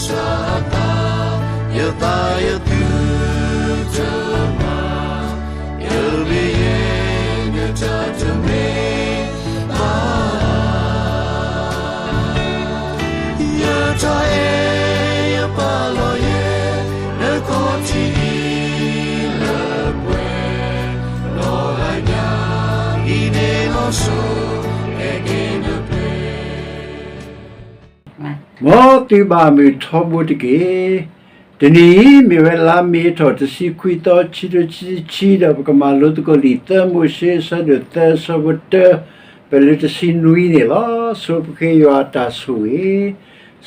စၢ်သး, ယသးယသုတမၤ, ယမ့ၢ်ယဲ နတၢ်တမ့ၢ်ဘၣ်. ယတၢ်အဲၣ်ယပာ်လီၤယဲ နခီၣ်ထံးအံၤလၢပှဲၤ, နီၢ်ဂၤညါအံၤန့ၣ်လီၤစိၤ, အဲၣ်က့ၤနပျဲၢ် မ်သုဘၣ်မုာ်ထီဘိတက့ၢ်. တနံၤအံၤ မ့ၢ်ဝဲလါမ့ၤထီၣ်တဆံခွံသီ ခံကထိခံဆံခံ ဒီးပကမၤလိသကိးလံာ်သၢမိၤၡ့ အဆၢဒိၣ်သၢ အဆၢဖိတၢ ပတုၤလၢတဆံနွံန့ၣ်လီၤ. ဆိပဃ့ယွၤအတၢ်ဆိၣ်ဂ့ၤ,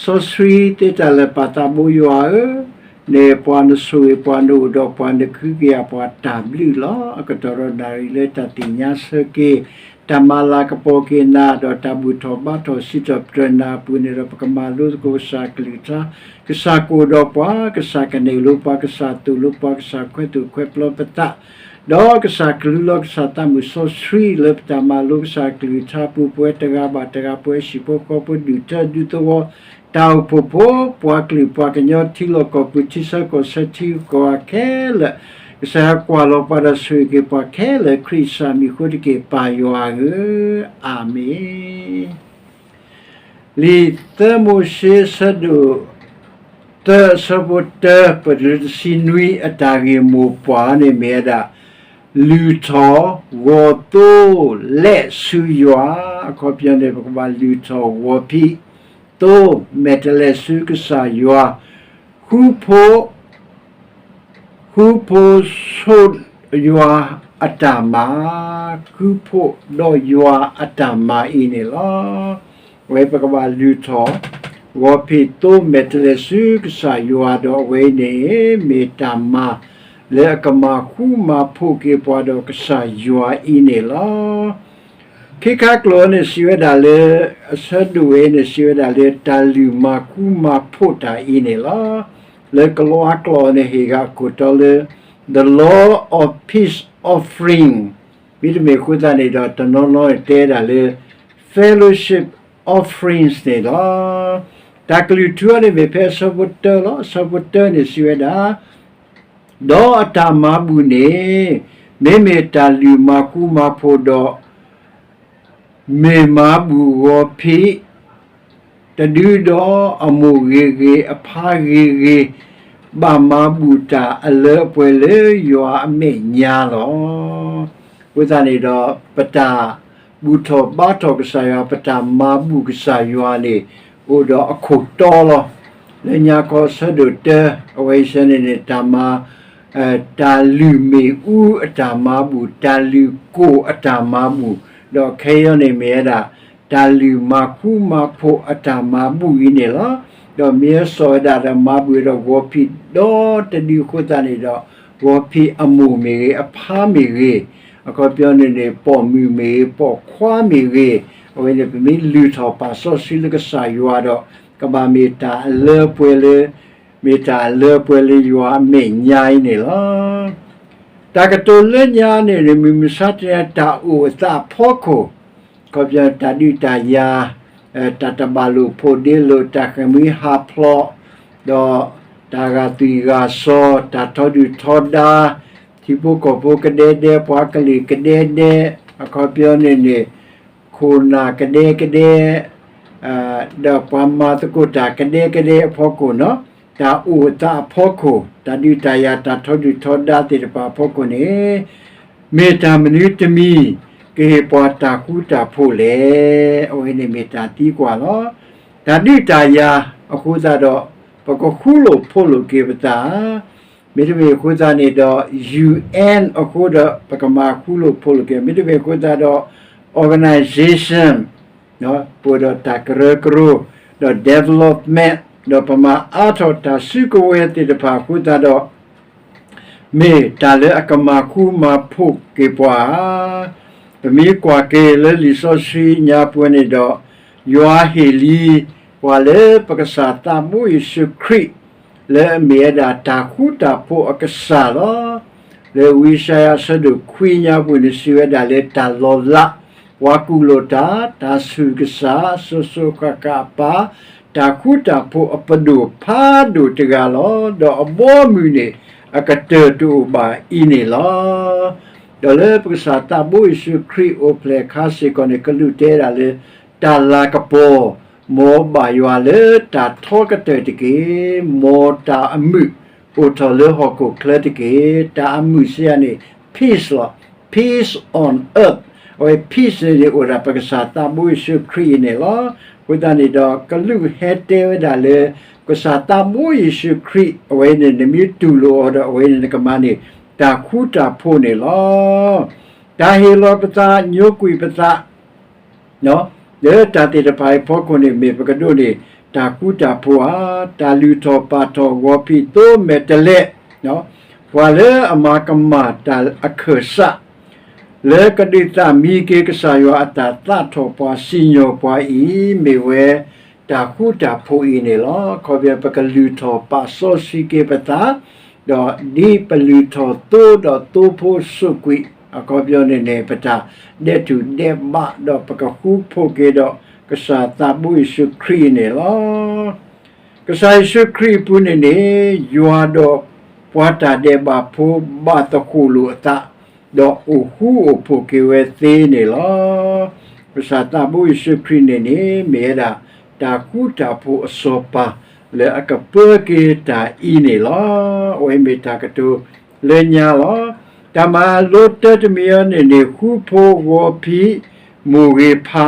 စီဆှံသ့တၢ်လၢာ်ပာ်သးဘိယွၤဧၢ, န့ၣ်ပှၤနဆိၣ်ဂ့ၤပှၤနအိၣ်ဒီးပှၤနကဟုကယာ်ပှၤတၢ်ဘျုးလီၤ. အကတီၢ်ဒီးနၣ်ရံၣ်လၢတၢ်သ့ၣ်ညါဆၢက့ၤ တၢ်မၤလၤကပီၤက့ၤနၤ ဒီးတၢ်ဘူၣ်ထီၣ်ဘါထီၣ်စံးထီၣ်ပတြၢၤနၤအပူၤန့ၣ်ဒီး ပကမၤလိသကိးကစၢ်ကလုၢ်ကထါ, ကစၢ်ကအိၣ်ဒီးပှၤ, ကစၢ်ကနဲၣ်လိပှၤ, ကစၢ်သိၣ်လိပှၤ, ကစၢ်ခွဲးသိၣ်ခွဲးပျီပသး, ဒီးကစၢ်ကလူးလီၤ ကစၢ်သးမုာ်စီဆှံလၢပတၢ်မၤလိကစၢ်ကလုၢ်ကထါပူၤ ပဝဲတဂၤဘၣ်တဂၤ ပဝဲဟံၣ်ဖိဃီဖိ ဒူၣ်ထၢဒူသဝီ, တၢ်အိၣ်ဖှိၣ်ဖိ, ပှၤကလုာ်ပှၤကညီ ထံလီၢ်ကီၢ်ပူၤ ထံဆၢကီၢ်ဆၢ ထံဂုၤကီၢ်ဂၤခဲလၢာ် ကစၢ်ယွၤကွၢ်လီၤပှၤဒီးဆိၣ်ဂ့ၤက့ၤပှၤခဲလၢာ် ခရံာ်ကစၢ်မံၤအဃိတက့ၢ် ပၢ်ယွၤဧၢ, အၤမ့ၣ်. လံာ်သၢမိၤၡ့ အဆၢဒိၣ်သၢ အဆၢဖိတၢ ပတုၤလၢတဆံနွံ အတၢ်ဂ့ၢ်မိၢ်ပှၢ်န့ၣ်မ့ၢ်ဝဲဒၣ် လုၢ်ထီၣ်ဂီၤသိ လဲၤဆူယွၤ, အခီပညီန့ၣ် ပကဘၣ်လုၢ်ထီၣ်ဂီၤဖံးသိ မဲာ်တဲးလဲးဆူကစၢ်ယွၤ, ဃူဖိ ဃူဖိးဆိယွၤအတၢ်မၤ, ဃူဖိးဒီးယွၤအတၢ်မၤအံၤန့ၣ်လီၤ. အဝဲပကဘၣ်လုၢ်ထီၣ် ဂီၤဖံးသိ မဲာ်တဲးလဲးဆူကစၢ်ယွၤဒီးအဝဲအံၤန့ၣ် မ့ၢ်တၢ်မၤလၢအကမၤဃူမၤဖိးက့ၤပှၤဒီးကစၢ်ယွၤအံၤန့ၣ်လီၤ. ခ့ခါကျိာ်န့ၣ်စံးဝဲဒၣ်လၢ အဆၢဒိၣ်ဝဲန့ၣ်စံးဝဲဒၣ်လၢ တၢ်လုၢ်မၤဃူမၤဖိးတၢ်အံၤန့ၣ်လီၤ. လၢကလံးကျိာ်န့ၣ် ဟ့ၣ်ဂၤခိၣ်တီလၢ the law of peace offering, မ့တမ့ၢ်အဃိသတးန့ၣ်ဒီး တနီၤနီၤန့ၣ်တဲဒၣ်လၢ fellowship offerings န့ၣ်လီၤ. တၢ်ကလုၢ်ထူအံၤန့ၣ်မ့ၢ်ဖဲအဆၢဖိတၢလီၤ. အဆၢဖိတၢန့ၣ်စံးဝဲဒၣ် ဒီးအတၢ်မၤဘူၣ်န့ၣ် မ့မ့ၢ်တၢ်လုၢ်မၤဃူမၤဖိးဒီး မ့ၢ်မၤဘူၣ်ဂီၤဖံး တဒုဒီးအမိၢ်ဂ့ၤဂ့ၤ အဖါဂ့ၤဂ့ၤ ဘၣ်မၤဘူၣ်တၢ်အလၢအပှဲၤလၢယွၤအမဲာ်ညါလီၤ. အဃိသတးန့ၣ်ဒီး ပတၢ်ဘူၣ်ထီၣ်ဘါထီၣ်ကစၢ်ယွၤ ပတၢ်မၤဘူၣ်ကစၢ်ယွၤန့ၣ် အိၣ်ဒီးအခိၣ်တီလီၤ. လၢညါခီအဆၢဒိၣ်တၢ အဝဲအံၤဆၢန့ၣ်န့ၣ် တၢ်မၤ တၢ်လုၢ်မ့ၣ်အူအတၢ်မၤဘူၣ်, တၢ်လုၢ်ကိၢ်အတၢ်မၤဘူၣ်, ဒီးခဲအံၤန့ၣ်မ့ၢ်ဝဲဒၣ် တၢ်လုၢ်မၤဃူမၤဖိးအတၢ်မၤဘူၣ်အံၤန့ၣ်လီၤ. ဒီးမ့ၢ်အစီၣ်ဝဲဒၣ်ဒီးမၤဘူၣ်ဝဲဒီးဂီၤဖံးဒီတဒုအဃိသတးန့ၣ်ဒီး ဂီၤဖံးအမိၢ်မ့ၢ်ဂ့ၤ အဖါမ့ၢ်ဂ့ၤ, အခီပညီန့ၣ်န့ၣ် ပိာ်မုၣ်မ့ၢ်ဂ့ၤ ပိာ်ခွါမ့ၢ်ဂ့ၤ, အဝဲန့ၣ်ပမ့ၢ်လုၢ်ထီၣ်ပာ်စီဆှံလၢကစၢ်ယွၤဒီး ကဘၣ်မ့ၢ်တၢ်အလၢအပှဲၤလၢ မ့ၢ်တၢ်အလၢအပှဲၤလၢယွၤအမဲာ်ညါအံၤန့ၣ်လီၤ. တၢ်ကတိၤလၢညါန့ၣ်န့ၣ် မုၢ်မဆါတနံၤ တၢ်အိၣ်အသးအဖီခိၣ်, အခီပညီတၢ်ဒုးတၢ်ယၤ, တၢ်တဘၣ်လိာ်ဖိးဒ့လိာ်, တၢ်ဃဲၤမှံဟးဖျိး, ဒီးတၢ်ဂာ်သွံၣ်ဂာ်စီၤ, တၢ်ထီဒုၣ်ထီဒါ, ထံဖိကီၢ်ဖိကဒဲဒဲ, ပှၤကလုာ်ကဒဲဒဲ, အခီပညီန့ၣ်န့ၣ် ခိၣ်နၢ်ကဒဲကဒဲ ဒီးပှၤမၤသကိးတၢ်ကဒဲကဒဲအဖီခိၣ်န့ၣ်, တၢ်အိၣ်အသးအဖီခိၣ်, တၢ်ဒုးတၢ်ယၤ တၢ်ထီဒုၣ်ထီဒါသ့ၣ်တဖၣ်အဖီခိၣ်န့ၣ်, မ့ၢ်တၢ်မနုၤတမံၤ ကဟ့ၣ်ပှၤတၢ်ဃူတၢ်ဖိးလဲၣ်. အဝဲန့ၣ်မ့ၢ်တၢ်သံကွၢ်လီၤ. တၢ်ဒုးတၢ်ယၤအဃိသတးဒီး ပကဃူလိာ်ဖိးလိာ်က့ၤပသး မ့တမ့ၢ်အဃိသတးန့ၣ်ဒီး ယူႇအၢၼ်ႇ အဃိဒီး ပကမၤဃူလိာ်ဖိးလိာ်က့ၤ, မ့တမ့ၢ်အဃိသတးဒီး organization ပအိၣ်ဒီးတၢ်ကရၢကရိ ဒီး development ဒီးပမၤအါထီၣ်တၢ်စုကဝဲၤသ့ၣ်တဖၣ်အဃိသတးဒီး မ့ၢ်တၢ်လၢအကမၤဃူမၤဖိးက့ၤပှၤဧါ. ပမ့ၢ်ကွၢ်က့ၤလၢလံာ်စီဆှံညါပူၤန့ၣ်ဒီး ယွၤဟ့ၣ်လံ ပှၤလၢပကစၢ်သးဘိယ့ၣ်ၡူးခရံာ် လၢအမ့ၢ်ဝဲဒၣ်တၢ်ဃူတၢ်ဖိးအကစၢ်လီၤ. လၢဝံယၡါယၤအဆၢဒိၣ်ခွံညါပူၤန့ၣ် စံးဝဲဒၣ်လၢတၢ်လီၤလး, ပှၤကူၣ်လိာ်တၢ်, တၢ်ဆူၣ်ကစၢ်, စိၤစိၤဃၣ်ဃၣ်အပၢ်, တၢ်ဃူတၢ်ဖိးအပဒိၣ်ဖးဒိၣ်တဂၤလီၤ. ဒီးအဘီအမုၢ်န့ၣ် အကတၢၢ်တအိၣ်ဘၣ်အံၤန့ၣ်လီၤ. ဒီးလၢပကစၢ်သးဘိယ့ၣ်ၡူးခရံာ်အိၣ်ဖျဲၣ်အခါစ့ၢ်ကီးန့ၣ် ကလူးတဲဒၣ်လၢ တၢ်လၤကပီၤ မ်ဘၣ်ယွၤလၢတၢ်ထီကတၢၢ်တက့ၢ်. မ်တၢ်အမုာ်အိၣ်ထီၣ်လၢဟီၣ်ခိၣ်ချၢတက့ၢ်. တၢ်အမုာ်စံးယၤန့ၣ် peace လီၤ. Peace on earth. အဝဲ peace န့ၣ်န့ၣ် အိၣ်ဒၣ်ပကစၢ်သးဘိယ့ၣ်ၡူးခရံာ်အံၤန့ၣ်လီၤ. အဃိသတးန့ၣ်ဒီး ကလူးဟဲတဲဝဲဒၣ်လၢ ကစၢ်သးဘိယ့ၣ်ၡူးခရံာ် အဝဲန့ၣ် နမ့ၢ်တူၢ်လိာ်အီၤဒီး အဝဲန့ၣ်နကမၤန့ၢ် တၢ်ဃူတၢ်ဖိးန့ၣ်လီၤ. တၢ်ဟ့ၣ်လီၤပသး ညိကွံာ်ပသး လၢတၢ်သ့ၣ်တဖၣ်အံၤအဖီခိၣ်န့ၣ် မ့ၢ်ပကဒိးန့ၢ် တၢ်ဃူတၢ်ဖိးဧါ. တၢ်လုၢ်ထီၣ်ပာ်ထီၣ်ဂီၤဖံးသိမဲာ်တဲးလဲး ပှၤလၢအမၤကမၣ်တၢ်အခၢၣ်စး လၢကဒုးသးမံက့ၤကစၢ်ယွၤအတၢ်သးထီၣ်ပှၤစံၣ်ညီၣ်ပှၤအံၤ မ့ၢ်ဝဲတၢ်ဃူတၢ်ဖိးအံၤန့ၣ်လီၤ. အခီပညီ ပကလုၢ်ထီၣ်ပာ်စီဆှံက့ၤပသး ဒီးဒ်ပလုၢ်ထီၣ်သိဒီးသိဖိစိာ်ကွံာ် အခီပညီန့ၣ်န့ၣ် ပတၢ်ဒဲးထူၣ်ဒဲးဘး ဒီးပကဃူဖိးက့ၤဒီး ကစၢ်သးဘိယ့ၣ်ၡူးခရံာ်အံၤန့ၣ်လီၤ. ကစၢ်ယ့ၣ်ၡူးခရံာ်အပူၤန့ၣ်န့ၣ် ယွၤဒီးပှၤတၢ်ဒဲးဘးဖိဘၣ်သဃိၣ်လိာ်အသး ဒီးအိၣ်ဃူအိၣ်ဖိးက့ၤဝဲသ့န့ၣ်လီၤ. ကစၢ်သးဘိယ့ၣ်ၡူးခရံာ်န့ၣ်န့ၣ် မ့ၢ်ဝဲဒၣ် တၢ်ဃူတၢ်ဖိးအစီၤပၤ လၢအကပၢက့ၤတၢ်အံၤန့ၣ်လီၤ. အဝဲမ့ၢ်တၢ်ကတိၤလၢညါလီၤ. တၢ်မၤလိတၢတမံၤအံၤန့ၣ်န့ၣ် ဃူဖိးဂီၤဖံး မိၢ်ဂ့ၤဖါ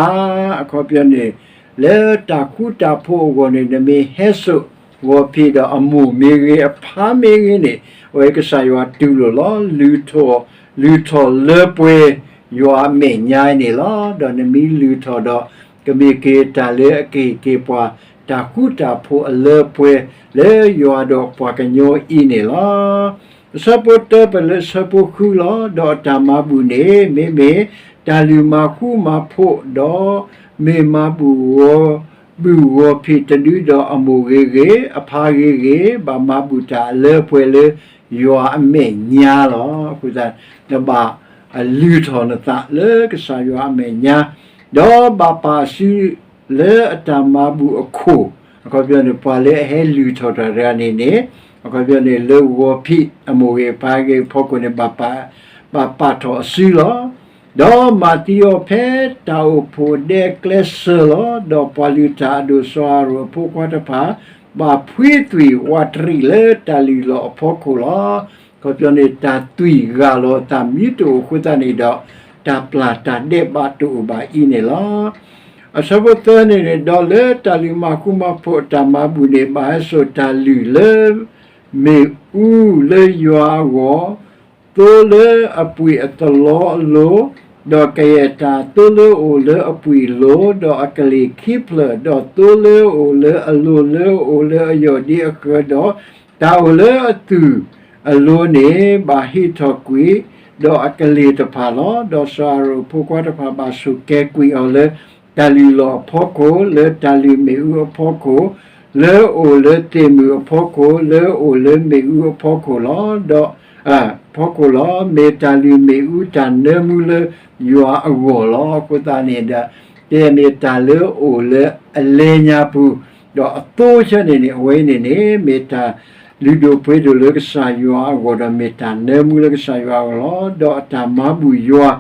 အခီပညီန့ၣ် လၢတၢ်ဃူတၢ်ဖိးအဂီၢ်န့ၣ် နမ့ၢ်ဟဲစိာ်ဂီၤဖံးဒီးအမိၢ်မ့ၢ်ဂ့ၤ အဖါမ့ၢ်ဂ့ၤန့ၣ် အဝဲကစၢ်ယွၤတူၢ်လိာ်လီၤ. လုၢ်ထီၣ် လုၢ်ထီၣ်လၢပှဲၤယွၤအမဲာ်ညါန့ၣ်လီၤ. ဒီးနမ့ၢ်လုၢ်ထီၣ်ဒီး ကမ့ၢ်က့ၤတၢ်လၢအကဟ့ၣ်က့ၤပှၤ တၢ်ဃူတၢ်ဖိးအလၢပှဲၤ လၢယွၤဒီးပှၤကညီအံၤန့ၣ်လီၤ. အဆၢဖိတၢပလၢဆၢဖိဃုလီၤ. ဒီးအတၢ်မၤဘူၣ်န့ၣ် မ့မ့ၢ်တၢ်လုၢ်မၤဃူမၤဖိးဒီး မ့ၢ်မၤဘူၣ်ဂီၤ ဘူၣ်ဂီၤဖံးတဒုဒီးအမိၢ်ဂ့ၤဂ့ၤ အဖါဂ့ၤဂ့ၤ ဘၣ်မၤဘူၣ်တၢ်အလၢပှဲၤလၢယွၤအမဲာ်ညါလီၤ. အဃိသတး နဘၣ်လုၢ်ထီၣ်နသးလၢကစၢ်ယွၤအမဲာ်ညါ ဒီးဘၣ်ပာ်အစု လၢအတၢ်မၤဘူၣ်အခိၣ် အခီပညီန့ၣ် ပှၤလၢအဟဲလုၢ်ထီၣ်တၢ်တဂၤန့ၣ်န့ၣ် အခီပညီန့ၣ် လၢဂီၤဖံးအမိၢ်ဂ့ၤဖါဂ့ၤအဖီခိၣ်န့ၣ် ဘၣ်ပာ်ထီၣ်အစုလီၤ. ဒီးမၤသံအီၤဖဲတၢ်အိၣ်ဖှိၣ်ဒဲကျဲစၢၤလီၤ. ဒီးပှၤလုၢ်တၢ်အဒိၣ်စီၤအၤရိၣ်အဖိခွါတဖၣ် ဘၣ်ဖှံသွံၣ်ဝးတရံးလၢတၢ်လုၢ်လီၢ်အဖီခိၣ်လီၤ. အခီပညီန့ၣ် တၢ်သွံၣ်ဂၢ်လီၤအသးမ့ၢ်တအိၣ်အဃိသတးန့ၣ်ဒီး တၢ်ပျၢ်တၢ်ဒဲးဘးတအိၣ်ဘၣ်အံၤန့ၣ်လီၤ. အဆၢဖိသၢန့ၣ်န့ၣ် ဒီးလၢတၢ်လုၢ်မၤဃူမၤဖိးအတၢ်မၤဘူၣ်န့ၣ် ဘၣ်ဟဲစိာ်တၢ်လုၢ်လၢ မ့ၣ်အူလၢယွၤအဂီၢ်, သိလၢအပှ့ၤအသလီအလိၤ, ဒီးကယဲၢ်တၢ်သိလၢအအိၣ်လၢအပှ့ၤအလိၤ, ဒီးအကလ့ၢ်ခံဖျၢၣ်, ဒီးသိလၢအအိၣ်လၢအလိၤလၢအအိၣ်လၢအယီၢ်ဒ့အဃၢၤ, ဒီးတၢ်အိၣ်လၢအသူၣ်အလိၤန့ၣ် ဘၣ်ဟံးထီၣ်ကွံာ်, ဒီးအကလ့ၢ်တဖၣ်လီၤ. ဒီးစီၤအၤရိၣ်အဖိခွါတဖၣ်ဘၣ်ဆိၣ်ကဲၤကွံာ်အီၤလၢ တၢ်လုၢ်လီၢ်အဖီခိၣ်, လၢတၢ်လုၢ်မ့ၣ်အူအဖီခိၣ်, လၢအအိၣ်လၢသ့ၣ်မုၢ်အဖီခိၣ်, လၢအအိၣ်လၢမ့ၣ်အူအဖီခိၣ်လီၤ. ဒီး ဖီခိၣ်လီၤ. မ့ၢ်တၢ်လုၢ်မ့ၣ်အူတၢ်နၢမူလၢယွၤအဂီၢ်လီၤ. အဃိသတးန့ၣ်ဒီး ကဲမ့ၢ်တၢ်လၢအအိၣ်လၢအလဲညါပူၤ, ဒီးအသိဆၢန့ၣ်န့ၣ် အဝဲန့ၣ်န့ၣ် မ့ၢ်တၢ်လုၢ်ဒိၣ်ပှ့ၤဒိၣ်လၢကစၢ်ယွၤအဂီၢ်ဒီး မ့ၢ်တၢ်နၢမူလၢကစၢ်ယွၤအဂီၢ်လီၤ. ဒီးအတၢ်မၤဘူၣ်ယွၤ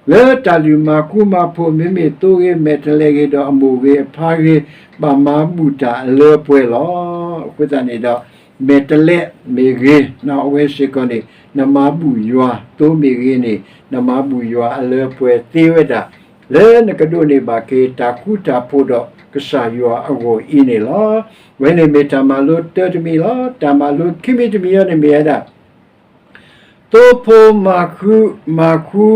လၢတၢ်လုၢ်မၤဃူမၤဖိး မ့မ့ၢ်သိဂ့ၤမဲာ်တဲးလဲးဂ့ၤ ဒီးအမိၢ်ဂ့ၤအဖါဂ့ၤ ဘၣ်မၤဘူၣ်တၢ်အလၢပှဲၤလီၤ. အဃိသတးန့ၣ်ဒီး မဲာ်တဲးလဲးမ့ၢ်ဂ့ၤ အဝဲစ့ၢ်ကီးန့ၣ် နမၤဘူၣ်ယွၤ, သိမ့ၢ်ဂ့ၤန့ၣ် နမၤဘူၣ်ယွၤအလၢပှဲၤသ့ဝဲဒၣ် လၢနကဒိးန့ၢ်ဘၣ်က့ၤတၢ်ဃူတၢ်ဖိးဒီးကစၢ်ယွၤအဂီၢ်အံၤန့ၣ်လီၤ. အဝဲန့ၣ်မ့ၢ်တၢ်မၤလိတၢတမံၤလီၤ. တၢ်မၤလိခံမံၤတမံၤအံၤန့ၣ်မ့ၢ်ဝဲဒၣ် သိဖိမၤဃူ မၤဃူ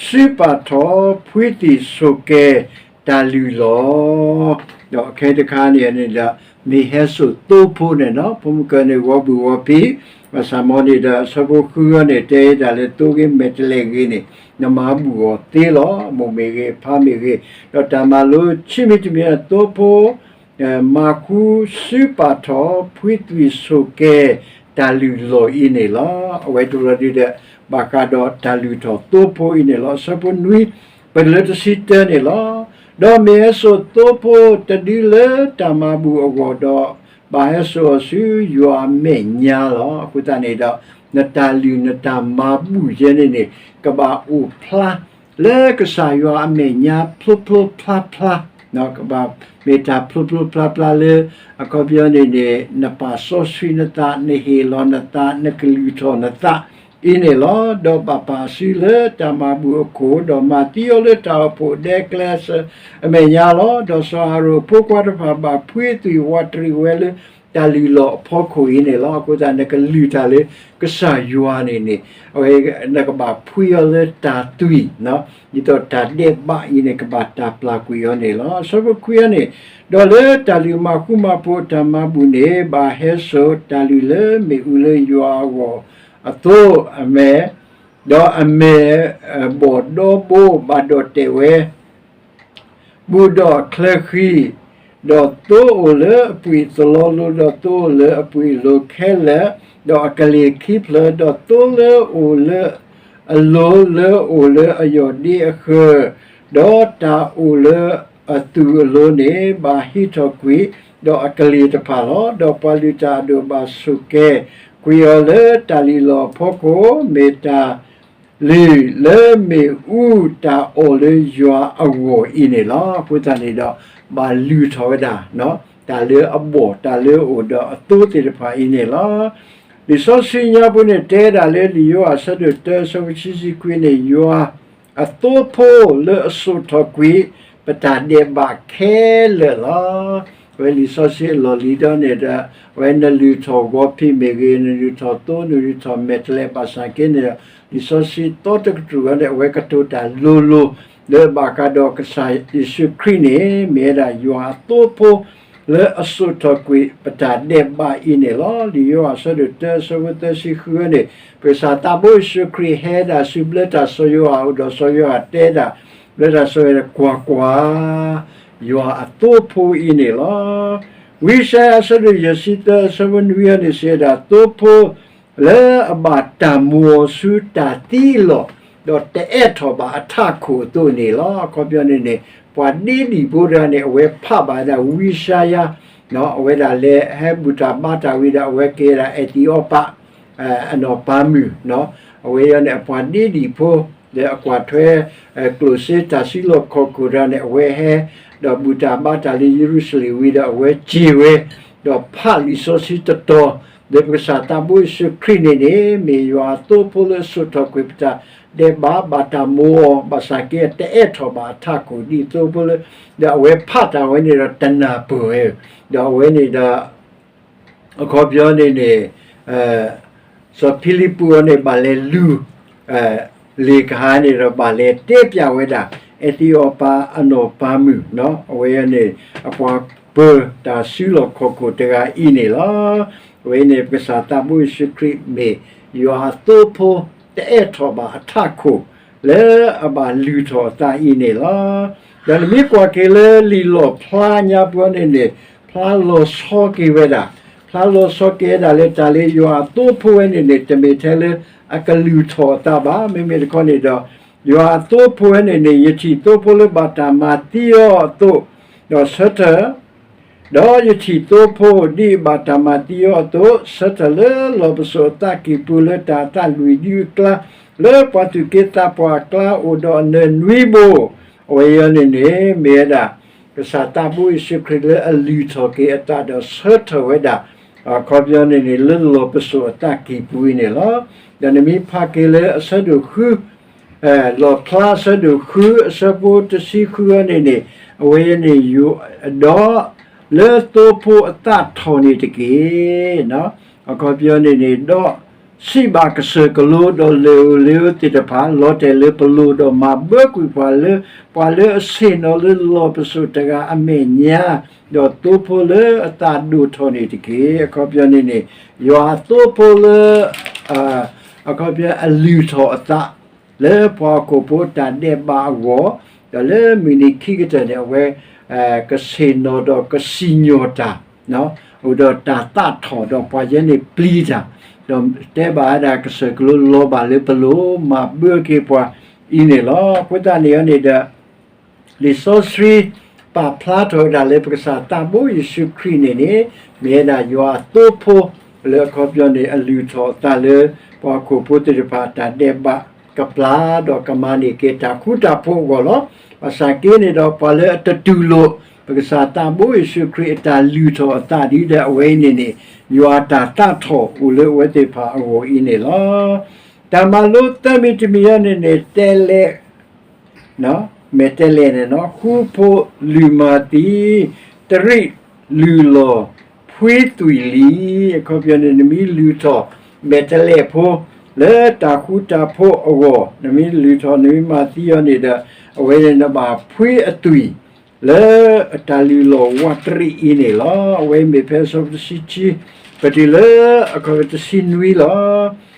စုပာ်ထီၣ် ဖှံသံၣ်ဆိၣ်ကဲၤတၢ်လုၢ်လီၢ်, ဒီးအခဲတခါန့ၣ်န့ၣ်ဒီး မ့ၢ်ဟဲစိာ်သိဖိန့ၣ်နီၤ ဖိမုၣ်ကၢန့ၣ် ဂီၤဘူၣ်ဂီၤဖံး, ဘၣ်ဆၣ်မ်န့ၣ်ဒီး အဆၢဖိဃုအံၤန့ၣ် တဲဒၣ်လၢသိဂ့ၤမဲာ်တဲးလဲးဂ့ၤန့ၣ် နမၤဘူၣ်အီၤသ့လီၤ. မိၢ်မ့ၢ်ဂ့ၤ ဖါမ့ၢ်ဂ့ၤ, ဒီးတၢ်မၤလိခံမံၤတမံၤ သိဖိ မၤဃူစုပာ်ထီၣ် ဖှံသံၣ်ဆိၣ်ကဲၤ တၢ်လုၢ်လီၢ်အံၤန့ၣ်လီၤ. အဝဲတဘျီဒုဒီး ဘၣ်ဃးဒီးတၢ်လုၢ်ထီၣ်သိဖိအံၤန့ၣ်လီၤ. အဆၢဖိနွံ ပလၢတဆံတၢန့ၣ်လီၤ. ဒီးမ့ၢ်ဟဲစိာ်သိဖိတဒုလၢတၢ်မၤဘူၣ်အဂီၢ်ဒီး, ဘၣ်ဟဲစိာ်အီၤဆူယွၤအမဲာ်ညါလီၤ. အဃိသတးန့ၣ်ဒီး, နတၢ်လုၢ်နတၢ်မၤဘူၣ်ယဲန့ၣ်န့ၣ် ကဘၣ်အိၣ်ဖျါလၢကစၢ်ယွၤအမဲာ်ညါဖျိဖျိဖျါဖျါ, ကဘၣ်မ့ၢ်တၢ်ဖျိဖျိဖျါဖျါလၢ အခီပညီန့ၣ်န့ၣ် နပာ်စီဆှံနသး, နဟ့ၣ်လီၤနသး, နကလုၢ်ထီၣ်နသး အံၤန့ၣ်လီၤ. ဒီးဘၣ်ပာ်စုလၢတၢ်မၤဘူၣ်အခိၣ်, ဒီးမၤသံအီၤလၢတၢ်အိၣ်ဖှိၣ်ဒဲကျဲအမဲာ်ညါလီၤ. ဒီးစီၤအၤရိၣ်အဖိခွါတဖၣ်ဘၣ်ဖှံအသွံၣ်ဝးတရံးဝဲလၢတၢ်လုၢ်လီၢ်အဖီခိၣ်အံၤန့ၣ်လီၤ. အဃိသတးနကလုၢ်တၢ်လၢကစၢ်ယွၤန့ၣ်န့ၣ်, အဝဲနကဘၣ်ဖှံအီၤလၢတၢ်သွံၣ်, ဒ်သိးတၢ်ဒဲးဘးအံၤန့ၣ် ကဘၣ်တၢ်ပျၢ်ကွံာ်အီၤန့ၣ်လီၤ. အဆၢဖိခွံန့ၣ်, ဒီးလၢတၢ်လုၢ်မၤဃူမၤဖိးအတၢ်မၤဘူၣ်န့ၣ် ဘၣ်ဟဲစိာ်တၢ်လုၢ်လၢမ့ၣ်အူလၢယွၤအဂီၢ်အသိး, အမဲာ်, ဒီးအမဲာ်ဘီၣ်ဒီဘိဘၣ်ဒီၣ်တဲာ်ဝဲ ဘူးဒီးချၢဃံ, ဒီးသိအိၣ်လၢအပှံၢ်သလီလိၤ, ဒီးသိအိၣ်လၢအပှံၢ်လိၤခဲလၢာ်, ဒီးအကလ့ၢ်ခံဖျၢၣ်, ဒီးသိလၢအိၣ်လၢအလိၤလၢအိၣ်လၢအယီၢ်ဒ့အဃၢၤ, ဒီးတၢ်အိၣ်လၢအသူၣ်အလိၤန့ၣ် ဘၣ်ဟံးထီၣ်ကွံာ်, ဒီးအကလ့ၢ်တဖၣ်လီၤ. ဒီးပှၤလုၢ်တၢ်အဒိၣ်ဘၣ်ဆိၣ်ကဲၤကွံာ်အီၤလၢတၢ်လုၢ်လီၢ်အဖီခိၣ်, မ့ၢ်တၢ် လုၢ်လၢမ့ၣ်အူတၢ်အီၣ်လၢယွၤအဂီၢ်အံၤန့ၣ်လီၤ. အဃိသတးန့ၣ်ဒီး ဘၣ်လုၢ်ထီၣ်ဝဲဒၣ် တၢ်လၢအဘီၣ် တၢ်လၢအအိၣ်ဒီးအသိသ့ၣ်တဖၣ်အံၤန့ၣ်လီၤ. လံာ်စီဆှံညါပူၤန့ၣ် တဲဒၣ်လၢလံာ်ယိၤဟၣ်အဆၢဒိၣ်တၢ အဆၢဖိခံဆံခွံန့ၣ် ယွၤအသိဖိလၢအစိာ်ထီၣ်ကွံာ် ပတၢ်ဒဲးဘးခဲလၢာ်လီၤ. အဝဲလံာ်စီဆှံအလီၢ်လံၤဒီးန့ၣ်ဒီး အဝဲနလုၢ်ထီၣ်ဂီၤဖံးမ့ၢ်ဂ့ၤ, နလုၢ်ထီၣ်သိ, နလုၢ်ထီၣ်မဲာ်တဲးလဲး ဘၣ်ဆၣ်က့န့ၣ်ဒီး လံာ်စီဆှံသီတကတြူၢ်အံၤန့ၣ် အဝဲကတိၤတၢ်လိၤလိၤ လၢဘၣ်ဃးဒီးကစၢ်ယ့ၣ်ၡူးခရံာ်န့ၣ် မ့ၢ်ဝဲဒၣ်ယွၤအသိဖိ လၢအစိာ်ထီၣ်ကွံာ်ပတၢ်ဒဲးဘးအံၤန့ၣ်လီၤ. လံာ်ယိၤဟၣ်အဆၢဒိၣ်တၢ အဆၢဖိသၢဆံဃုန့ၣ် ပကစၢ်သးဘိယ့ၣ်ၡူးခရံာ်ဟဲဒၣ်ဆူဘျၢတၢ်စီၤယိၤဟၣ်အအိၣ်ဒီးစီၤယိၤဟၣ်တဲဒၣ် ဘျၢတၢ်စီၤယိၤဟၣ် ကွၢ်ကွၢ်, ယွၤအသိဖိအံၤန့ၣ်လီၤ. ဝံယၡါယၤ အဆၢဒိၣ်ယဲၢ်ဆံသၢ အဆၢဖိနွံအံၤန့ၣ် စံးဝဲဒၣ် သိဖိ လၢအဘၣ်တၢ်မူအီၤဆူတၢ်သံအလီၢ်, ဒီးတအဲၣ်ထီၣ်ဘၣ်အထးခိၣ်အသိးန့ၣ်လီၤ. အခီပညီန့ၣ်န့ၣ် ပှၤဒ့ဒံၣ်ဖိတဂၤန့ၣ် အဝဲဖးဘၣ်ဝဲဒၣ်ဝံယၡါယၤ, အဝဲဒၣ်လဲၤဟဲဘူၣ်တၢ်ဘါတၢ်ဝံၤဒီး အဝဲကဲဒၣ်အသံးအီပၤ အနီၢ်ပၤမုၣ်, အဝဲအံၤန့ၣ် အပှၤဒ့ဒံၣ်ဖိ လၢအကွၢ်ထွဲ ကျိၣ်စ့တၢ်စုလီၢ်ခီၣ်ခိၣ်တဂၤန့ၣ် အဝဲဟဲ ဒီးဘူၣ်တၢ်ဘါတၢ်လၢယရူၤၡလ့ၣ်ဝံၤဒီး အဝဲစ့ၢ်ဝဲ ဒီးဖးလံာ်စီဆှံတတီၤ လၢပကစၢ်သးဘိယ့ၣ်ၡူးခရံာ်န့ၣ်န့ၣ် မ့ၢ်ယွၤအသိဖိလၢအစိာ်ထီၣ်ကွံာ်ပတၢ်ဒဲးဘး ဘၣ်တၢ်မူအီၤ ဘၣ်ဆၣ်က့ တအဲၣ်ထီၣ်ဘၣ်အထးခိၣ်ဒ်သိဖိလၢ ဒီးအဝဲဖးတၢ်ဝဲန့ၣ်ဒီးတနၢ်ပၢၢ်ဝဲ, ဒီးအဝဲန့ၣ်ဒီး အခီပညီန့ၣ်န့ၣ် စီၤဖံလံးပူးအံၤန့ၣ် ဘၣ်လဲၤလူၤ လံာ်ကဟၣ်န့ၣ်ဒီး ဘၣ်လဲၤတဲဖျါဝဲဒၣ် အသံးအီပၤအနီၢ်ပၤမုၣ်, အဝဲန့ၣ် အပှၤပၢၤတၢ်စုလီၢ်ခီၣ်ခိၣ်တဂၤအံၤန့ၣ်လီၤ. အဝဲန့ၣ် ပကစၢ်သးဘိယ့ၣ်ၡူးခရံာ်မ့ၢ် ယွၤအသိဖိ တအဲၣ်ထီၣ်ဘၣ်အထးခိၣ် လၢအဘၣ်လုၢ်ထီၣ်အသးအံၤန့ၣ်လီၤ. ဒီးနမ့ၢ်ကွၢ်က့ၤလၢလံာ်လီၣ်ဖျါညါပူၤန့ၣ်န့ၣ် ဖျါလီၤဆီက့ၤဝဲဒၣ်, ဖျါလီၤဆီက့ၤဝဲဒၣ်လၢတၢ်လၢယွၤအသိဖိဝဲန့ၣ်န့ၣ် တမ့ၢ်ထဲလၢအကလုၢ်ထီၣ်အသးဘၣ်. မ့မ့ၢ်တခီန့ၣ်ဒီး ယွၤအသိဖိဝဲန့ၣ်န့ၣ် ယထံၣ်သိဖိလၢဘၣ်တၢ်မၤသံအီၤအသိး ဒီးဆၢထၢၣ် ဒီးယထံၣ်သိဖိဒ်အဘၣ်တၢ်မၤသံအီၤအသိး ဆၢထၢၣ်လၢလီၢ်ပစိာ်အသးကံၢ်ပူၤ လၢတၢ်အသးလွံၢ်ဒုအကျါ လၢပှၤသူၣ်က့သးပှၢ်အကျါ အိၣ်ဒီးအနၢၤနွံဘိ, အဝဲအံၤန့ၣ်န့ၣ် မ့ၢ်ဝဲဒၣ် ကစၢ်သးဘိယ့ၣ်ၡူးခရံာ်လၢအလုၢ်ထီၣ်က့ၤအသးဒီးဆၢထၢၣ်ဝဲဒၣ် အခီပညီန့ၣ်န့ၣ် လၢလီၢ်ပစိာ်အသးကံၢ်ပူၤအံၤန့ၣ်လီၤ. ဒီးနမ့ၢ်ဖးက့ၤလၢအဆၢဒိၣ်ဃု လီၣ်ဖျါအဆၢဒိၣ်ဃု အဆၢဖိတဆံဃုအံၤန့ၣ်န့ၣ် အဝဲန့ၣ် ဒီးလၢသိဖိအသးထီၣ်န့ၣ်တက့ၢ်. အခီပညီန့ၣ်န့ၣ် ဒီးစံးဘၣ်ကစၢၢ်ကလိဒီးလၢၢ်ဧိၤလ့ဧိၤသ့ၣ်တဖၣ် လီၤတဲာ်လၢပလိၤ ဒီးမၤဘၢကွံာ်ပှၤလၢ ပှၤလၢအဆ့ၣ်နီၤလၢလီၢ်ပစိာ်တဂၤအမဲာ်ညါ, ဒီးသိဖိလၢအသးဒိၣ်ထီၣ်န့ၣ်တက့ၢ်. အခီပညီန့ၣ်န့ၣ် ယွၤအသိဖိလၢ အခီပညီအလုၢ်ထီၣ်အသး လၢပှၤဟီၣ်ခိၣ်ဖိတၢ်ဒဲးဘးအဂီၢ်, ဒီးလၢမုၢ်နံၤခံကတၢၢ်န့ၣ် အဝဲ ကဆ့ၣ်နီၤဒီးကစံၣ်ညီၣ်တၢ်, အိၣ်ဒီးတၢ်သးထီၣ်ဒီးပှၤယဲန့ၣ်ပျံၤတၢ်, ဒီးတဲဘၣ်ဝဲဒၣ်ကစၢၢ်ကလိလီၤဘၣ်လၢပလိၤ မၤဘၢက့ၤပှၤအံၤန့ၣ်လီၤ. အဃိသတးန့ၣ်န့ၣ်ဒီး လံာ်စီဆှံပာ်ဖျါထီၣ်ဝဲဒၣ်လၢပကစၢ်သးဘိယ့ၣ်ၡူးခရံာ်န့ၣ်န့ၣ် မ့ၢ်ဝဲဒၣ်ယွၤအသိဖိ လၢအခီပညီန့ၣ် အလုၢ်ထီၣ်အသးလၢ ပှၤဟီၣ်ခိၣ်ဖိသ့ၣ်တဖၣ်အတၢ်ဒဲးဘးကပျၢ် ဒီးကမၤန့ၢ်က့ၤတၢ်ဃူတၢ်ဖိးအဂီၢ်လီၤ. ဘၣ်ဆၣ်က့န့ၣ်ဒီး ပှၤလၢအတတူၢ်လိာ် ပကစၢ်သးဘိယ့ၣ်ၡူးခရံာ်အတၢ်လုၢ်ထီၣ်အသးဒ်ဒီးအဝဲအံၤန့ၣ်န့ၣ် ယွၤအတၢ်သးထီၣ်အိၣ်လၢအဝဲသ့ၣ်တဖၣ်အဂီၢ်အံၤန့ၣ်လီၤ. တၢ်မၤလိသၢမံၤတမံၤအံၤန့ၣ်န့ၣ် တဲလဲၣ် မဲာ်တဲးလဲးန့ၣ် ဃူဖိးလုၢ်မၤသံ, တရံးလုၢ်လီၢ်ဖှံသွံၣ်လံ. အခီပညီန့ၣ် နမ့ၢ်လုၢ်ထီၣ်မဲာ်တဲးလဲးဖိ လၢတၢ်ဃူတၢ်ဖိးအဂီၢ်, နမ့ၢ်လုၢ်ထီၣ် နမ့ၢ်မၤသံအီၤန့ၣ်ဒီး အဝဲန့ၣ်နဘၣ်ဖှံအသွံၣ် လၢအတၢ်လုၢ်လီၢ်ဝးတရံးအံၤန့ၣ်လီၤ. အဝဲမ့ၢ်ဖဲအဆၢဖိတဆံခံ ပတုၤလၢအခီပညီတဆံနွံလီၤ.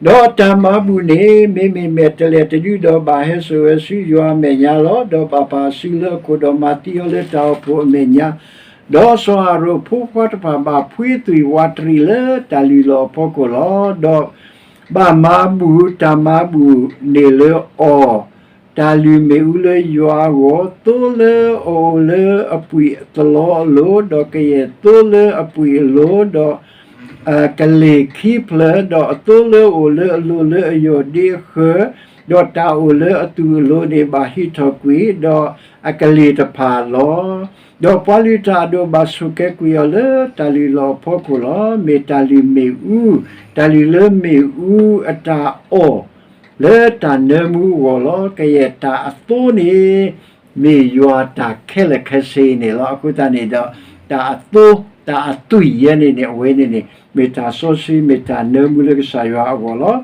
ဒီးအတၢ်မၤဘူၣ်န့ၣ် မ့မ့ၢ်မဲာ်တဲးလဲးတဒုဒီး ဘၣ်ဟဲစိာ်ဝဲဆူယွၤအမဲာ်ညါလီၤ. ဒီးဘၣ်ပာ်အစုလၢအခိၣ် ဒီးမၤသံအီၤလၢတၢ်အိၣ်ဖှိၣ်အမဲာ်ညါ, ဒီးစီၤအၤရိၣ်အဖိခွါတဖၣ် ဘၣ်ဖှံသွံၣ်ဝးတရံးလၢတၢ်လုၢ်လီၢ်အဖီခိၣ်လီၤ. ဒီးဘၣ်မၤဘူၣ်တၢ်မၤဘူၣ်န့ၣ်လၢအီၤ, တၢ်လုၢ်မ့ၣ်အူလၢယွၤအဂီၢ်, သိလၢအအိၣ်လၢအပှံၢ်အသလီအလိၤ, ဒီးကယဲၢ်သိလၢအပှံၢ်အလိၤ, ဒီး အကလ့ၢ်ခံဖျၢၣ်, ဒီးအသိလၢအအိၣ်လၢအလိၤလၢအယိာ်ဒ့အဃၢၤ, ဒီးတၢ်အိၣ်လၢအသူၣ်အလိၤန့ၣ် ဘၣ်ဟံးထီၣ်ကွံာ်, ဒီးအကလ့ၢ်တဖၣ်လီၤ. ဒီးပှၤလုၢ်တၢ်အဒိၣ် ဘၣ်ဆိၣ်ကဲကွံာ်အီၤလၢတၢ်လုၢ်လီၢ်အဖီခိၣ်လီၤ. မ့ၢ်တၢ်လုၢ်မ့ၣ်အူ, တၢ်လုၢ်လၢမ့ၣ်အူအတၢ်အီၣ် လၢတၢ်နၢမူအဂီၢ်လီၤ. ကယဲၢ်တၢ်အသိန့ၣ် မ့ၢ်ယွၤအတၢ်ခဲလၢာ်ခဲဆ့န့ၣ်လီၤ. အဃိသတးန့ၣ်ဒီး တၢ်အသိ တၢ်အသွံၣ်ယဲန့ၣ်န့ၣ် အဝဲန့ၣ်န့ၣ် မ့ၢ်တၢ်စီဆှံ မ့ၢ်တၢ်နၢမူလၢကစၢ်ယွၤအဂီၢ်လီၤ.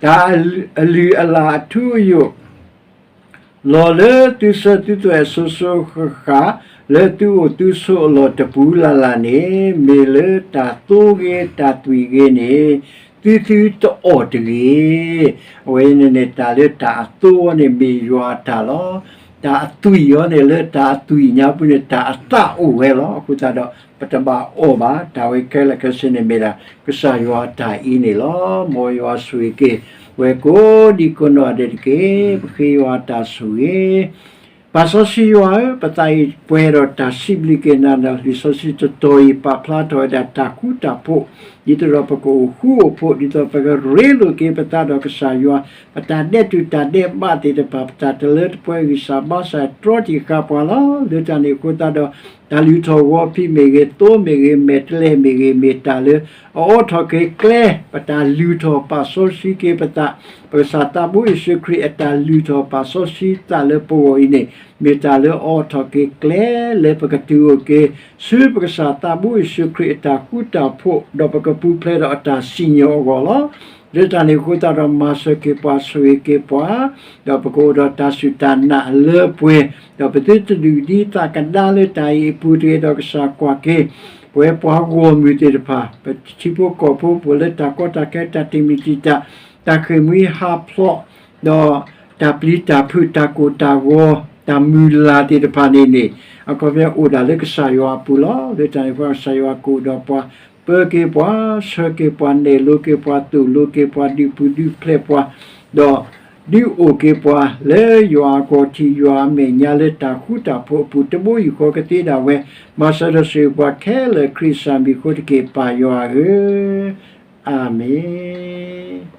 တၢ်အလုၢ်အလၢ်အထူအယိာ် လီၤလၢသုဆၢသုသွဲၣ်စိၤစိၤဃၣ်ဃၣ် လၢသုအိၣ်သုဆိးအလီၢ်တပူၤလၢ်လၢ်န့ၣ် မ့ၢ်လၢတၢ်သိဂ့ၤတၢ်သွံၣ်ဂ့ၤန့ၣ် သုသုတအီၣ်တဂ့ၤ. အဝဲန့ၣ်န့ၣ် တၢ်လၢတၢ်အသိအီၤန့ၣ် မ့ၢ်ယွၤအတၢ်လီၤ. တၢ်အသွံၣ်အီၤန့ၣ် လၢတၢ်အသွံၣ်ညါပူၤန့ၣ် တၢ်အသၣ်အိၣ်ဝဲလီၤ. အဃိသတးဒီး ပတဘၣ်အီၣ်ဘၣ်. တၢ်ဝဲခဲလၢာ်ခဲဆ့န့ၣ်မ့ၢ်ဒၣ် ကစၢ်ယွၤအတၢ်အံၤန့ၣ်လီၤ. မ်ယွၤဆိၣ်ဂ့ၤက့ၤ ပဝဲကိးဒံကိးနီၢ်ဒဲးတက့ၢ်. ပဃ့ယွၤအတၢ်ဆိၣ်ဂ့ၤ ပၢ်စီဆှံယွၤဧၢ, ပသးအံၤပှဲၤဒီးတၢ်စံးဘျုးက့ၤနၤဒီး လံာ်စီဆှံတတီၤအံၤ ပာ်ဖျါထီၣ်ဝဲဒၣ်တၢ်ဃူတၢ်ဖိး ဒ်သိးဒီးပကအိၣ်ဃူအိၣ်ဖိး ဒ်သိးပကရ့လိာ်က့ၤပသးဒီးကစၢ်ယွၤ, ပတၢ်ဒဲးတူာ်တၢ်ဒဲးဘးသ့ၣ်တဖၣ် ပတၢ်တလၢတပှဲၤဂံၢ်စၢ်ဘါစၢ်တြီတံာ်ဃာ်ပှၤလီၤ. လၢတၢ်န့ၣ်အဃိသတးဒီး တၢ်လုၢ်ထီၣ်ဂီၤဖံးမ့ၢ်ဂ့ၤ, သိမ့ၢ်ဂ့ၤ, မဲာ်တဲးလဲးမ့ၢ်ဂ့ၤ, မ့ၢ်တၢ်လၢအအိးထီၣ်က့ၤကျဲ ပတၢ်လုၢ်ထီၣ်ပာ်စီဆှံက့ၤပသး ပကစၢ်သးဘိယ့ၣ်ၡူးခရံာ်အတၢ်လုၢ်ထီၣ်ပာ်စီဆှံသးလၢပဂီၢ်အံၤန့ၣ် မ့ၢ်တၢ်လၢအအိးထီၣ်က့ၤကျဲ လၢပကတုၤအိၣ်က့ၤ ဆူပကစၢ်သးဘိယ့ၣ်ၡူးခရံာ်အတၢ်ဃူတၢ်ဖိး ဒီးပကပူၤဖျဲးဒီးအတၢ်စံၣ်ညီၣ်အဂီၢ်လီၤ. လၢတၢ်န့ၣ်အဃိသတးဒီး မၤစၢၤက့ၤပှၤ ဆိၣ်ဂ့ၤက့ၤပှၤ ဒီးပကအိၣ်ဒီးတၢ်စူၢ်တၢ်နာ်လၢပှဲၤ, ဒီးပသုတဒုးဒံးသးကဒါလၢတၢ်အံၤအပူၤတဂ့ၤဒီး ကစၢ်ကွၢ်က့ၤ ပဝဲပှၤဂီၢ်မုၢ်သ့ၣ်တဖၣ် ပထံဖိကီၢ်ဖိ ပအိၣ်လၢတၢ်ကီတၢ်ခဲ တၢ်တံာ်မုၢ်တံာ်တာ် တၢ်ဃ့ၢ်မှံဟးဖျိး ဒီးတၢ်ပျံၤတၢ်ဖုး တၢ်ကိၢ်တၢ်ဂီၤ တၢ်မုၢ်လၢ်သ့ၣ်တဖၣ်န့ၣ်န့ၣ် အခီပညီအိၣ်ဒၣ်လၢကစၢ်ယွၤအပူၤလီၤ. လၢတၢ်န့ၣ်အဃိ ကစၢ်ယွၤကအိၣ်ဒီးပှၤ ပၢက့ၤပှၤ ဆှၢက့ၤပှၤ နဲၣ်လိက့ၤပှၤ သိၣ်လိက့ၤပှၤ ဒုးပူၤဒုးဖျဲးပှၤ ဒီးဒုးအိၣ်က့ၤပှၤ လၢယွၤအကီၢ်ထံး ယွၤအမဲာ်ညါ လၢတၢ်ဃူတၢ်ဖိးအပူၤ တဘိယူၢ်ဃီကသ့ဒၣ်ဝဲ မၤစၢၤဒီးဆိၣ်ဂ့ၤပှၤခဲလၢာ် ခရံာ်စၢ်မံၤအဃိတက့ၢ် ပၢ်ယွၤဧၢ, အၤမ့ၣ်.